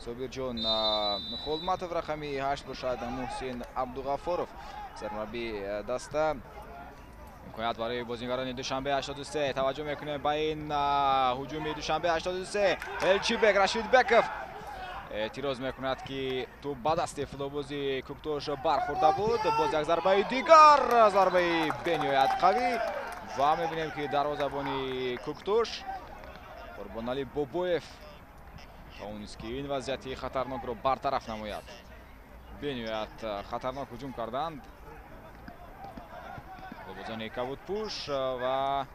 Собирҷон Холматов, рақами 8 бошад Муҳсин Абдуғаффоров, сармураббии даста. Имконият барои бозигарони Душанбе 83. Таваҷҷӯҳ мекунем ба ин ҳуҷуми Душанбе 83. Элчибек Рашидбеков эътироз мекунад, ки тӯб ба дасти футболбози Куктош бархӯрда буд. Боз як зарбаи дигар, зарбаи бениҳоят қавӣ ва мебинем, ки дарвозабони Куктош Қурбоналӣ Бобоев тавонист, ки ин вазъияти хатарнокро бартараф намояд. Бениҳоят хатарнок ҳуҷум карданд футболбозони кабудпӯш ва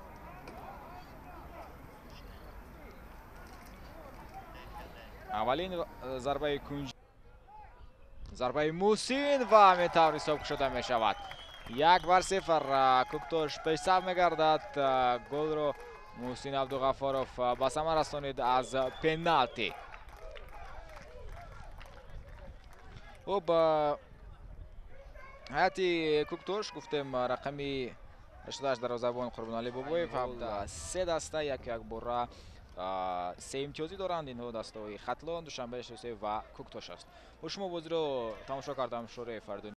аввалин зарбаи кунҷ, зарбаи Муҳсин ва ҳамин тавр ҳисоб кушода мешавад. 1-0 Куктош пешсаф мегардад. Голро Муҳсин Абдуғаффоров ба самар расонид аз пеналти. Хуб, ҳайати Куктош гуфтем, рақами 88 дарвозабон Қурбоналӣ Бобоев. 3 даста як бора 3 имтиёзӣ доранд. Инҳо дастаҳои Хатлон, Душанбе 83 ва Куктош аст. Бо шумо бозиро тамошо кардам Шӯрои Фардун.